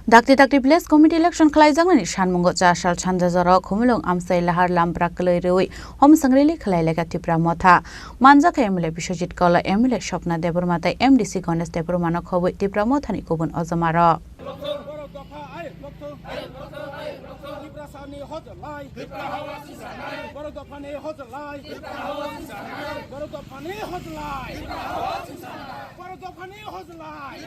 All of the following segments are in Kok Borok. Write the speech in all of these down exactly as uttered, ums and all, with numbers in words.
Dakti dakti village committee election khlaijaknani sanmungo cha sal sanja jora Khumulwng amchai Lahar Lampra kwlwi rwi homswng rally khlai laika Tipra Motha. Manjakha M L A Biswajit Kola, M L A Swapna Debbarma tei M D C Ganesh Debbarma no khobwi Tipra Mothani kubun ojama rok. Borok dopha ai lokthung. Tiprasani hojlai. Borok dophani hojlai. Borok dophani hojlai. Borok dophani hojlai.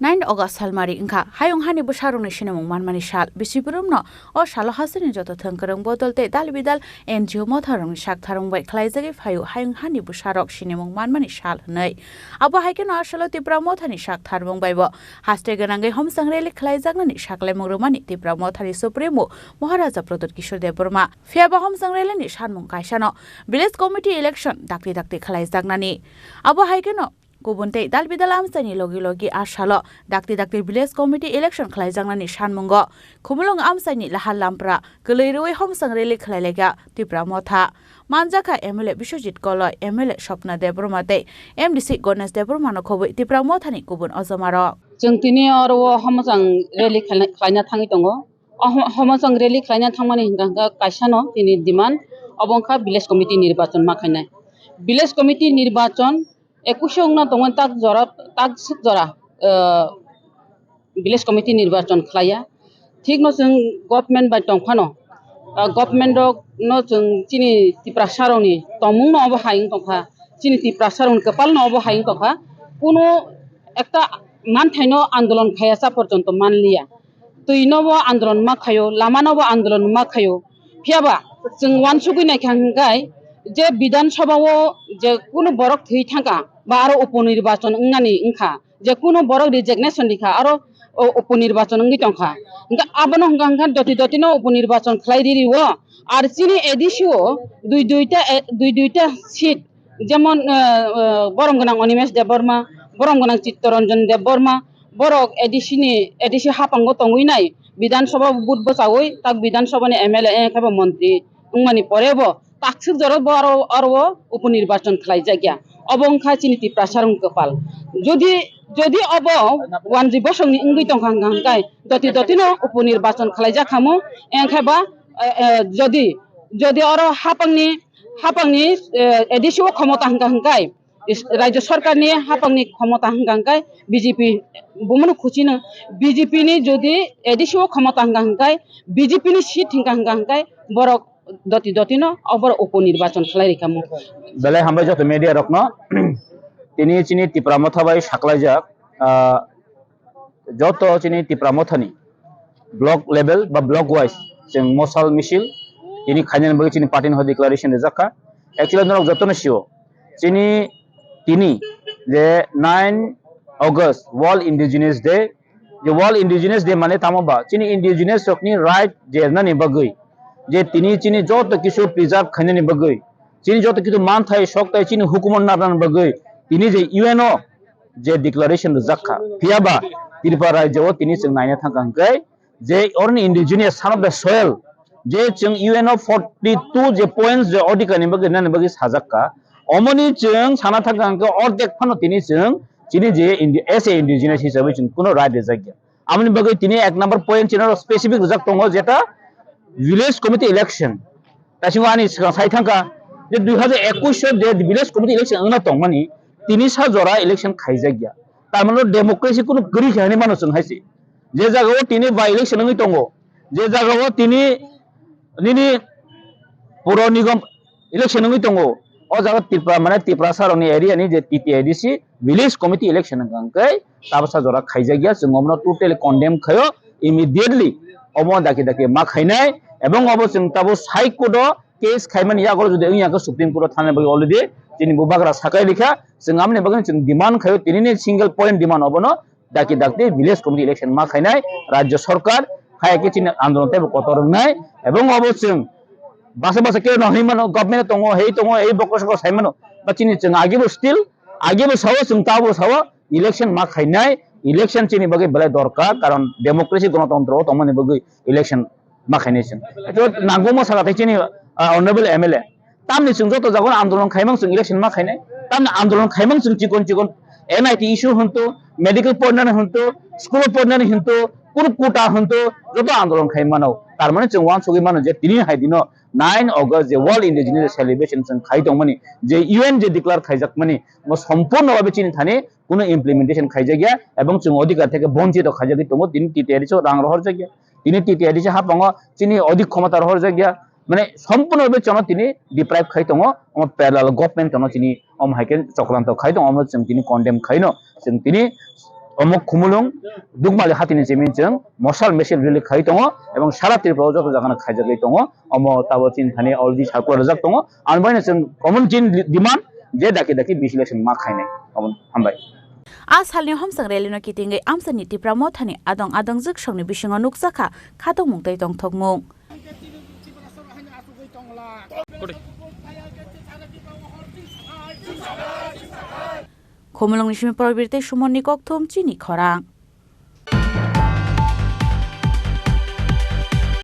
Nine August salmari wngkha hayung hani bwsarokni sinimung manmani sal. Bisi borokno o salo hasteni joto thwng kwrwng bodol tei dal bidal N G O motharokni sak tharwng bai khlaijagwi phaio hayung hani bwsarok sinimung manmani sal hwnwi. Abo hai kheno a salo Tipra Mothani sak tharwng bai bo haste gwnangwi homswng rally khlaijaknani saklaimung rwmani Tipra Mothani Supremo Maharaja Pradyut Kishore Debbarma. Phiya ba homswng rally ni sanmung kaisa no village committee election dakti dakti khlaijaknani. Abo hai kheno kubun tei dal bidal amchaini logi logi a salo dakti dakti village committee election khlaijaknani sanmungo Khumulwng amchaini Lahar Lampra kwlwi rwi homswng rally khlai laika Tipra Motha. Manjakha M L A Biswajit Koloi, M L A Swapna Debbarma tei M D C Ganesh Debbarma no khobwi Tipra Mothani kubun ojama rok. Chwng tini oro o homswng rally khlaina, khlaina thangwi tongo. O ho-, homswng rally khlaina thangmani hwnkha hwnkha kaisa no tini demand, obo wngkha village committee nirbachon ma khainai. Village committee nirbachon ekush wngna tongmani tak jora, tak swk jora, eh, village committee nirbachon khlaiya. Thikno chwng government bai tongphano, ah, government rok no chwng chini Tiprasa rokni tongmung no obo hai wng tongkha, chini Tiprasa rokni kwpal no obo hai wng tongkha, kuno ekta manthai no andolon khaiya cha porjonto manliya. Twi no bo andolon ma khaio, lama no bo andolon ma khaio. Phiya ba chwng uansugwi naikha hwnkhe je Bidhan Sabha o je kuno borok thwi thangkha ba aro upo nirbachon wngnani wngkha, je kuno borok resignation rikha aro o upo nirbachon wngwi tongkha. Hwnkhe abono hwnkha hwnkha doti doti no upo nirbachon khlai riri o. Ar chini A D C o dui duita, eh, dui duita seat, jemon, eh, eh, borom gwnang Animesh Debbarma, borom gwnang Chittaranjan Debbarma, borok A D C ni, A D C haphango tongwi nai, Bidhan Sabha vote bwchawi tak Bidhan Sabha ni M L A, eh, khe bo montri wngmani pore bo takswk jora bo aro, aro o upo nirbachon khlaijakya. Obo wngkha chini Tiprasa rokni kwpal. Jodi, jodi obo wanjwi bosongni wngwi tongkha hwnkha hwnkhe doti doti no upo nirbachon khlaijak khamu, eh, khe ba, eh, eh, jodi, jodi oro haphangni, haphangni, eh, A D C o khomota hwnkha hwnkhe, is-, Rajya Sarkarni haphangni khomota hwnkha hwnkhe B J P, bumuni khuchino B J P ni jodi A D C o khomota hwnkha hwnkhe, B J P ni seat hwnkha hwnkha hwnkhe borok doti doti no oborok upo nirbachon khlai rikha mu. Belai hambai joto media rokno. Tini chini Tipra Motha bai saklaijak, ah, joto chini Tipra Mothani block level ba block wise chwng mosal misil tini khainani bagwi chini party ni hoi declaration rijak kha. Actually norok jotono sio chini tini je nine August World Indigenous Day, je World Indigenous Day mane tamo ba chini indigenous rokni right je ernani bagwi, je tini chini joto kisu preserve khainani bagwi, chini joto kisu manthai soktai chini hukumo narnani bagwi tini je U N O je declaration rijak kha. Phiya ba Tripura rajyo o tini chwng naina thangkha hwnkhe je oroni indigenous son of the soil je chwng U N O forty two je points je odhikar ni bagwi nani bagwi sajak kha. Omoni chwng sana thangkha hwnkhe ordek phano tini chwng chini je indi-, as a indigenous hisabwi chwng kuno right rijak ya. Aboni bagwi tini ek number point chini oro specific rijak tongo, jeta village committee election. Taisingo ani swkang sai thangkha je dui hazar ekush o je village committee election wngna tongmani, tini sa jora election khaijakya. Tamano democracy kunu kwrwi khe hinwi mano chwng hai se. Je jagao tini by election wngwi tongo, je jagao tini nini puro nigom election wngwi tongo. O jaga Tripura, mane Tiprasa rokni area ni je T T A D C village committee election hwnkha hwnkhe tabsa jora khaijakya, chwng omono totally condemn khaio, immediately omo daki daki ma khainai, ebong obo chwng tabo High Court o case khaimani yago jodi wngya khe Supreme Court o thana bagwi already chini bubagra sakai rikha, chwng amoni bagwi chwng demand khaio, tini ni single point demand obono daki dakti village committee election ma khainai rajya sarkar, hai khe chini andolon teibo kotor wngnai, ebong obo chwng basa basa khe no hwnwi mano, government tongo, hei tongo, ei bokro sokro sai mano, ba chini chwng agebo still, agebo sao, chwng tabo sao, election ma khainai, election chini bagwi belai dorkar, karon democracy gonotontro o tongmani bagwi election ma khainai chwng. Eto nangkukma saka tei chini, ah, honorable M L A. Tamni chwng joto jagao andolon khaimang chwng election ma khainai. Tamni andolon khaimang chwng chikon chikon N I T issue hwntu, medical pornani hwntu, school pornani hwntu, kunu quota hwntu, joto andolon khai mano. Tar mane chwng uansugwi mano je tini hai dino nine August je World Indigenous Celebration chwng khai tongmani, je U N je declare khaijakmani, bo sompurno bhabe chini thani kunu implementation khaijakya, ebong chwng odhikar theke bonchito khaijagwi tongo, tini T T A D C o rang rohorjakya, tini T T A D C hapango chini odhik khomota rohorjakya, mane sompurno bhabe chwngno tini deprive khai tongo, omo parallel government chwngno chini omo hai khe chokranto khai tongo, omo chwng tini condemn khaino, chwng tini omo Khumulwng Dukmali hatini chiming chwng mosal mesil rally khai tongo, ebong sara Tripura o joto jagano khaijagwi tongo, omo tabo chini thani already circular rwjak tongo, ang boino chwng common chini demand je daki daki B C election ma khainai, omo hambai. A salni homsang rally no kitingwi amchaini Tipra Mothani adong adongjwk songni bisingo nukjakha khatungmung tei tongthokmung. Khumulwngni simi Probir tei Sumonni kokthum chini khorang.